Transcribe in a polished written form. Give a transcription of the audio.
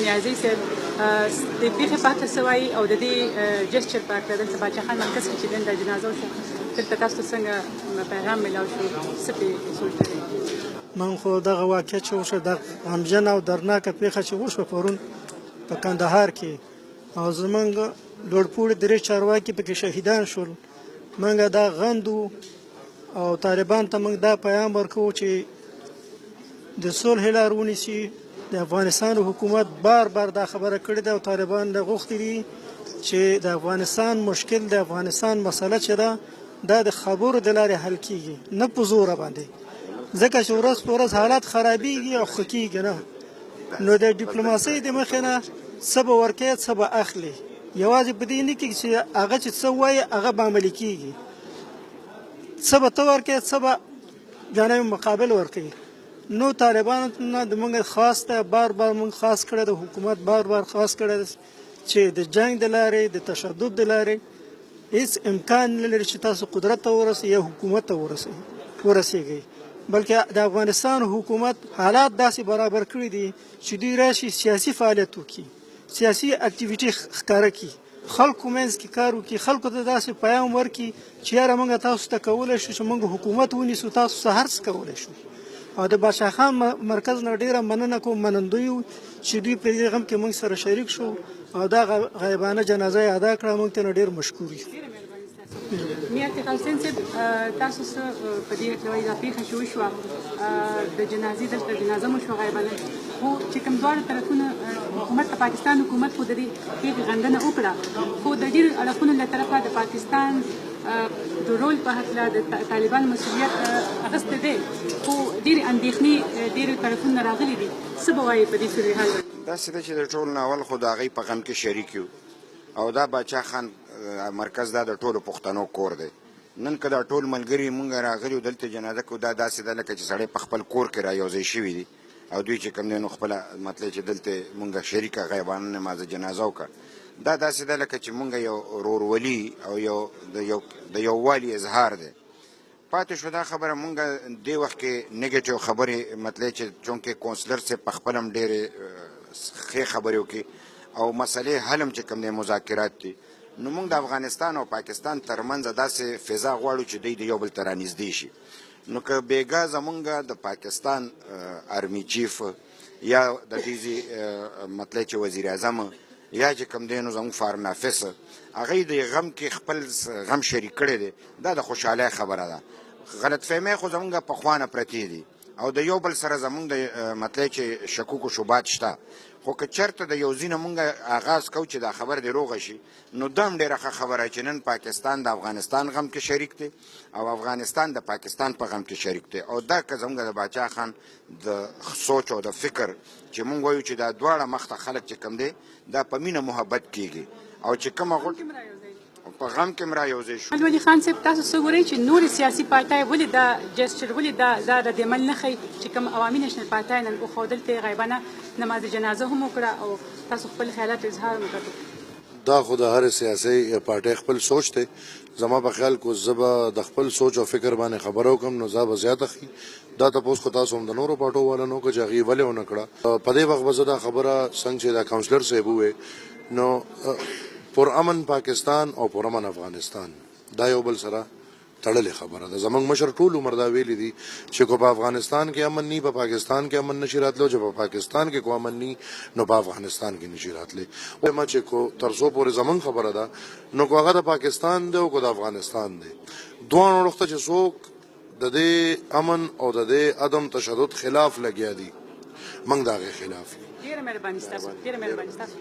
نیازی صاحب، د پیښې په هکله څه وایي او د دې جسچر په هکله دلته باچا خان مرکز کې چې نن د جنازه وشوه، دلته تاسو ته څنګه پیغام میلاو شو، څه پرې سوچ لرئ؟ من خو دغه واقعه چې وشوه، د غمجنه او دردناکه پیښه چې وشوه پرون په کندهار کې او زمونږ لوړپوړي درې چارواکي پکې شهیدان شول، موږ دا غندو او طالبان ته موږ دا پیغام ورکوو چې د صلح لار ونیسي. د افغانستان حکومت بار بار دا خبره کړې ده او طالبان له غوښتي دي چې د افغانستان مشکل، د افغانستان مسله چې ده، دا د خبرو د لارې حل کیږي، نه په زوره باندې، ځکه چې ورځ په ورځ حالات خرابیږي او ښه کیږي نه. نو د ډیپلوماسۍ د مخې نه څه به ورکوي، څه به اخلي، یوازې په دې نه کېږي چې هغه چې څه وایي هغه به عملي کیږي. څه به ته ورکوې، څه به جانب مقابل ورکوي. نو طالبانو نه د موږ خواست ده، بار بار موږ خواست کړی د حکومت بار بار خواست کړی چې د جنگ د لارې، د تشدد د لارې هیڅ امکان نه لري چې تاسو قدرت ته ورسئ یا حکومت ته ورسیږئ، بلکې د افغانستان حکومت حالات داسې برابر کړي دي چې دوی راشي، سیاسي فعالیت وکړي، سیاسي activity ښکاره کړي، خلکو منځ کې کار وکړي، خلکو ته داسې پیغام ورکړي چې یاره موږ تاسو ته کولی شو چې موږ حکومت ونیسو، تاسو څه هر څه کولی شو. او د باچا خان مرکز نه ډیره مننه کوم، منندوی یو چې دوی په دې غم کې موږ سره شریک شو او دا غیبانه جنازه یې ادا کړه. موږ ته ډیر مشکور یو. میا حسین صاحب، تاسو څه په دې هکله وایي؟ دا پیښه چې وشوه د جنازې، دلته جنازه مو شوه غیبانه، خو چې کوم دواړه طرفونه حکومت، د پاکستان حکومت خو د دې پیښې غندنه وکړه، خو د ډېرو اړخونو له طرفه د پاکستان د رول په هکله د طالبانو مسؤلیت اخیستی دی، خو ډېرې اندېښنې ډېرو طرفونو راغلي دي. څه به وایي په دې صورتحال باندې؟ داسې ده چې د ټولو نه اول خو د هغوی په غم کې شریک یو او دا باچا خان مرکز دا د ټولو پښتنو کور دی. نن که دا ټول ملګري مونږ راغلي دلته جنازه کوو، دا داسې ده لکه چې سړی په خپل کور کې را یو ځای شوي دي او دوی چې کوم دی نو خپله مطلب چې دلته مونږ شریکه غیبانه نماز جنازه وکړه، دا داسې ده لکه چې مونږ یو ورورولي او یو د یووالي اظهار دی. پاتې شو دا خبره، مونږ دې وخت کې negative خبرې، مطلب چې چونکې کونسلر صاحب په خپل هم ډېرې ښې خبرې وکړي او مسئلې حل هم چې کوم دی مذاکرات دي، نو موږ د افغانستان او پاکستان ترمنځ داسې فضا غواړو چې دوی د یو بل ته رانږدې شي. نو که بیګا زمونږ د پاکستان army chief یا د دې مطلب چې وزیر اعظم یا چې کوم دی نو زموږ foreign office هغوی د غم کې خپل غم شریک کړی دی، دا د خوشحالۍ خبره ده. غلط فهمۍ خو زمونږ پخوا نه پرتې دي او د یو بل سره زمونږ د مطلب چې شکوک و شبهات شته، خو که چېرته د یو ځای نه مونږ آغاز کوو چې دا خبره دې روغه شي، نو دا هم ډېره ښه خبره چې نن پاکستان د افغانستان غم کې شریک دی او افغانستان د پاکستان په غم کې شریک دی. او دا که زمونږ د باچا خان د سوچ او د فکر چې مونږ وایو چې دا دواړه مخته خلک چې کوم دی دا په مینه محبت کیږي او چې کومه غوټ په غم کې هم را یو ځای شو. ولي خان صاحب، تاسو څه ګورئ چې نورې سیاسي پارټۍ ولې دا gesture، ولې دا رد عمل نه ښيي چې کوم عوامي نېشنل پارټۍ نن وښودل، دلته یې غیبانه نماز جنازه هم وکړه او تاسو خپل خیالات اظهار هم وکړ؟ دا خو د هر سیاسي پارټۍ خپل سوچ دی. زما په خیال کو زه به د خپل سوچ او فکر باندې خبره وکړم نو زه به زیاته ښي. دا تپوس خو تاسو هم د نورو پارټو والا نو که چې هغوی ولې ونه کړه. په دې وخت به زه دا خبره څنګه چې دا کونسلر صاحب ووی، نو پر امن پاکستان او پر امن افغانستان دا یو بل سره تړلې خبره ده. زمونږ مشر ټول عمر دا ویلي دي چې کو په افغانستان کې امن نی، په پاکستان کې امن نشي راتلو، چې په پاکستان کې کو امن نی نو په افغانستان کې نشي راتلی. ما چې کو تر څو پورې زمونږ خبره ده، نو کو هغه د پاکستان دی او کو د افغانستان دی، دواړو اړخ ته چې څوک د دې امن او د دې عدم تشدد خلاف لګیا دي، موږ د هغې خلاف یو. ډېره مهرباني ستاسو، ډېره مهرباني ستاسو.